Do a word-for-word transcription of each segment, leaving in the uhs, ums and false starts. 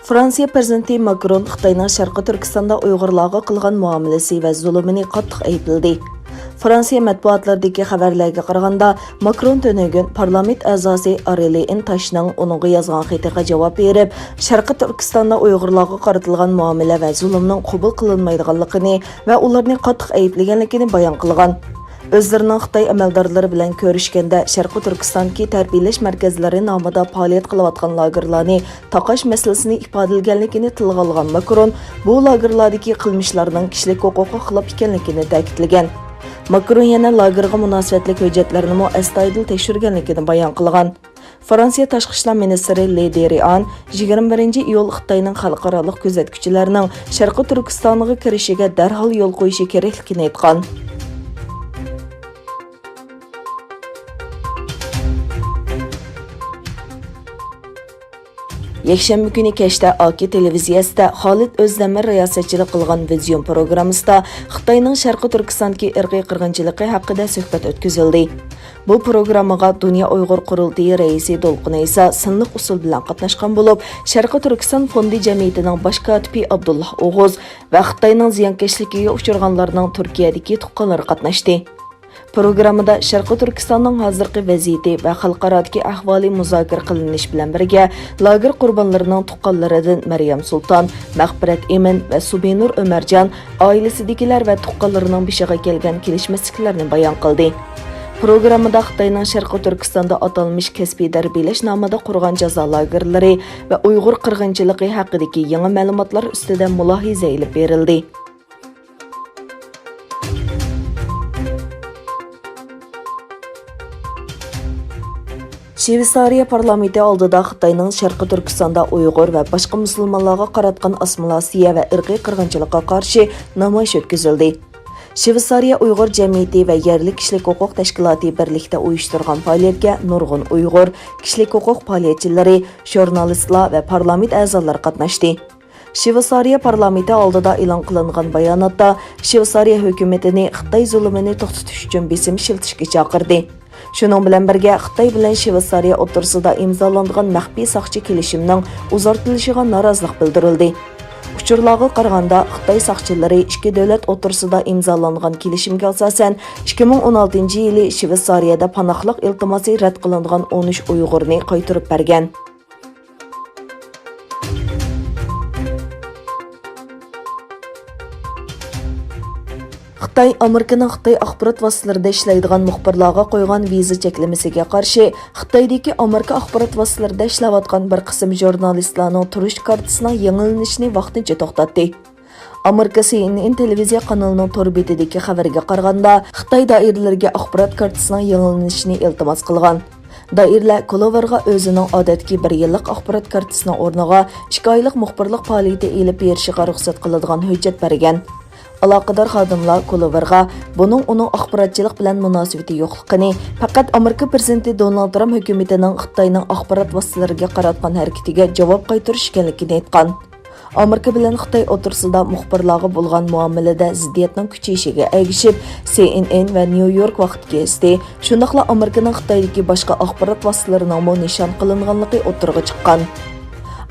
فرانسىيە پىرېزىدېنتى ماكرون خىتاينىڭ شەرقىي تۈركىستاندا ئۇيغۇرلارغا قىلغان مۇئامىلىسى ۋە زۇلۇمىنى قاتتىق ئەيىبلىدى. فرانسىيە مەتبۇئاتلىرىدىكى خەۋەرلەرگە قارىغاندا، ماكرون تۈنۈگۈن پارلامېنت ئەزاسى ئارلېئېن تاشنىڭ ئۇنىڭغا يازغان خېتىگە جاۋاب بېرىپ، شەرقىي تۈركىستاندا ئۇيغۇرلارغا قارىتىلغان مۇئامىلە ۋە زۇلۇمنىڭ قوبۇل قىلىنمايدىغانلىقىنى ۋە ئۇلارنى قاتتىق ئەيىبلىگەنلىكىنى بايان قىلغان. ئۆزلىرىنىڭ خىتاي ئەمەلدارلىرى بىلەن كۆرۈشكەندە، شەرقىي تۈركىستاندىكى تەربىيەلەش مەركەزلىرى نامىدا پائالىيەت قىلىۋاتقان لاگېرلارنى تاقاش مەسىلىسىنى ئىپادىلىگەنلىكىنى تىلغا ئالغان ماكرون، بۇ لاگېرلاردىكى قىلمىشلارنىڭ كىشىلىك ھوقۇققا خىلاپ ئىكەنلىكىنى تەكىتلىگەن. ماكرون يەنە لاگېرغا مۇناسىۋەتلىك ھۆججەتلەرنىمۇ ئەستايىدىل تەكشۈرگەنلىكىنى بايان قىلغان. فرانسىيە تاشقى ئىشلار مىنىستىرى لې دېرىئان يىگىرمە بىرىنچى ئىيۇل خىتاينىڭ خەلقئارالىق كۆزەتكۈچىلەرنىڭ شەرقىي تۈركىستانغا كىرىشىگە دەرھال يول قويۇشى كېرەكلىكىنى ئېيتقان. يەكشەنبە كۈنى كەچتە ئاكى تېلېۋىزىيەسىدە خالىد ئۆزدەمىر رىياسەتچىلىك قىلغان ۋىدېئو پروگراممىسىدا خىتاينىڭ شەرقىي تۈركىستاندىكى ئىرقىي قىرغىنچىلىقى ھەققىدە سۆھبەت ئۆتكۈزۈلدى. بۇ پروگراممىغا دۇنيا ئۇيغۇر قۇرۇلتىيى رەئىسى دولقۇن ئەيسا سىنلىق ئۇسۇل بىلەن قاتناشقان بولۇپ، شەرقىي تۈركىستان فوندى جەمئىيىتىنىڭ باش كاتىپى ئابدۇللا ئوغۇز ۋە خىتاينىڭ زىيانكەشلىكىگە ئۇچرىغانلارنىڭ تۈركىيەدىكى تۇغقانلىرى قاتناشتى. پروگراممىدا شەرقىي تۈركىستاننىڭ ھازىرقى ۋەزىيىتى ۋە خەلقئارادىكى ئەھۋالى مۇزاكىرە قىلىنىش بىلەن بىرگە، لاگېر قۇربانلىرىنىڭ تۇغقانلىرىدىن مەريەم سۇلتان، مەغپىرەت ئىمىن ۋە سۇبىنۇر ئۆمەرجان، ئائىلىسىدىكىلەر ۋە تۇغقانلىرىنىڭ بېشىغا كەلگەن كېلىشمەسلىكلەرنى بايان قىلدى. پروگراممىدا خىتاينىڭ شەرقىي تۈركىستاندا ئاتالمىش كەسپىي تەربىيەلەش نامىدا قۇرغان جازا لاگېرلىرى ۋە ئۇيغۇر قىرغىنچىلىقى ھەققىدىكى يېڭى مەلۇماتلار ئۈستىدە مۇلاھىزە ئېلىپ بېرىلدى. شىۋېتسارىيە پارلامېنتى ئالدىدا خىتاينىڭ شەرقىي تۈركىستاندا ئۇيغۇر ۋە باشقا مۇسۇلمانلارغا قاراتقان ئاسسىمىلياتسىيە ۋە ئىرقىي قىرغىنچىلىققا قارشى نامايىش ئۆتكۈزۈلدى. شىۋېتسارىيە ئۇيغۇر جەمئىيىتى ۋە يەرلىك كىشىلىك ھوقۇق تەشكىلاتى بىرلىكتە ئۇيۇشتۇرغان پائالىيەتكە نۇرغۇن ئۇيغۇر، كىشىلىك ھوقۇق پائالىيەتچىلىرى، ژۇرنالىستلار ۋە پارلامېنت ئەزالىرى قاتناشتى. شىۋېتسارىيە پارلامېنتى ئالدىدا ئېلان قىلىنغان باياناتتا شىۋېتسارىيە ھۆكۈمىتىنى خىتاي زۇلۇمىنى توختىتىش ئۈچۈن بېسىم ئىشلىتىشكە چاقىردى. شۇنىڭ بىلەن بىرگە، خىتاي بىلەن شىۋېتسارىيە ئوتتۇرىسىدا ئىمزالانغان مەخپىي ساقچى كېلىشىمنىڭ ئۇزارتىلىشىغا نارازىلىق بىلدۈرۈلدى. ئۇچۇرلارغا قارىغاندا، خىتاي ساقچىلىرى ئىككى دۆلەت ئوتتۇرىسىدا ئىمزالانغان كېلىشىمگە ئاساسەن، ئىككى مىڭ ئون ئالتىنچى يىلى شىۋېتسارىيەدە پاناھلىق ئىلتىماسى رەت قىلىنغان ئون ئۈچ ئۇيغۇرنى قايتۇرۇپ بەرگەن. خىتاي ئامېرىكىنىڭ خىتاي ئاخبارات ۋاسىتىلىرىدە ئىشلەيدىغان مۇخبىرلارغا قويغان ۋىزا چەكلىمىسىگە قارشى، خىتايدىكى ئامېرىكا ئاخبارات ۋاسىتىلىرىدە ئىشلەۋاتقان بىر قىسىم ژۇرنالىستلارنىڭ تۇرۇش كارتىسىنىڭ يېڭىلىنىشىنى ۋاقتىنچە توختاتتى. ئامېرىكا سى ئېن ئېن تېلېۋىزىيە قانىلىنىڭ تور بېتىدىكى خەۋەرگە قارىغاندا، خىتاي دائىرىلىرىگە ئاخبارات كارتىسىنىڭ يېڭىلىنىشىنى ئىلتىماس قىلغان. دائىرىلەر كولوۋېرغا ئۆزىنىڭ ئادەتتىكى بىر يىللىق ئاخبارات كارتىسىنىڭ ئورنىغا ئىككى ئايلىق مۇخبىرلىق پائالىيىتى ئېلىپ بېرىشىغا رۇخسەت قىلىدىغان ھۆججەت بەرگەن. ئالاقىدار خادىملار كولوۋېرغا بۇنىڭ ئۇنىڭ ئاخباراتچىلىق بىلەن مۇناسىۋىتى يوقلۇقىنى، پەقەت ئامېرىكا پىرېزىدېنتى دونالد ترامپ ھۆكۈمىتىنىڭ خىتاينىڭ ئاخبارات ۋاسىتىلىرىگە قاراتقان ھەرىكىتىگە جاۋاب قايتۇرۇش ئىكەنلىكىنى ئېيتقان. ئامېرىكا بىلەن خىتاي ئوتتۇرىسىدا مۇخبىرلارغا بولغان مۇئامىلىدە زىددىيەتنىڭ كۈچىيىشىگە ئەگىشىپ، سى ئېن ئېن ۋە نيۇ يورك ۋاقىت گېزىتى، شۇنداقلا ئامېرىكىنىڭ خىتايدىكى باشقا ئاخبارات ۋاسىتىلىرىنىڭمۇ نىشان قىلىنغانلىقى ئوتتۇرىغا چىققان.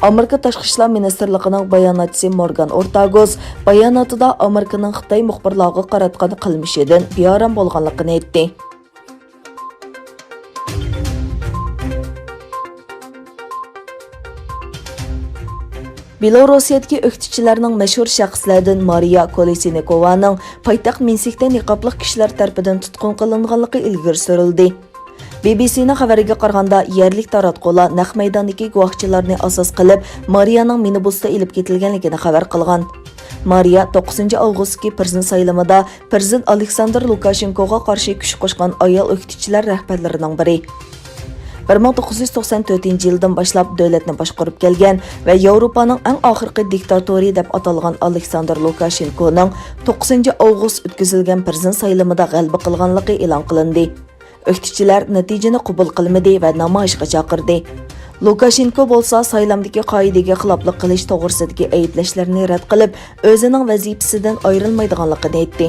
ئامېرىكا تاشقى ئىشلار مىنىستىرلىقىنىڭ باياناتچىسى مورگان ئورتاگوس باياناتىدا ئامېرىكىنىڭ خىتاي مۇخبىرلارغا قاراتقان قىلمىشىدىن بىئارام بولغانلىقىنى ئېيتتى. بېلوروسىيەدىكى ئۆكتىچىلەرنىڭ مەشھۇر شەخسلەردىن مارىيا كولېسنىكوۋانىڭ پايتەخت مىنسكتە نىقابلىق كىشىلەر تەرىپىدىن تۇتقۇن قىلىنغانلىقى ئىلگىرى سۈرۈلدى. بى بى سىنىڭ خەۋىرىگە قارىغاندا، يەرلىك تاراتقۇلار نەق مەيداندىكى گۇۋاھچىلاردىن ئاساس قىلىپ، مارىيانىڭ مىنىبۇستا ئېلىپ كېتىلگەنلىكىنى خەۋەر قىلغان. مارىيا توققۇزىنچى ئاۋغۇستتىكى پىرېزىدېنت سايلىمىدا پىرېزىدېنت ئالېكساندىر لۇكاشېنكوغا قارشى كۈچ قوشقان ئايال ئۆكتىچىلەر رەھبەرلىرىنىڭ بىرى. بىر مىڭ توققۇز يۈز توقسان تۆتىنچى يىلدىن باشلاپ دۆلەتنى باشقۇرۇپ كەلگەن ۋە ياۋروپانىڭ ئەڭ ئاخىرقى دىكتاتورى دەپ ئاتالغان ئالېكساندىر لۇكاشېنكونىڭ توققۇزىنچى ئاۋغۇست ئۆتكۈزۈلگەن پىرېزىدېنت سايلىمىدا غەلىبە قىلغانلىقى ئېلان قىلىندى. ئۆكتىچىلەر نەتىجىنى قوبۇل قىلمىدى ۋە نامايىشقا چاقىردى. لۇكاشېنكو بولسا سايلامدىكى قائىدىگە خىلاپلىق قىلىش توغرىسىدىكى ئەيىبلەشلەرنى رەت قىلىپ، ئۆزىنىڭ ۋەزىپىسىدىن ئايرىلمايدىغانلىقىنى ئېيتتى.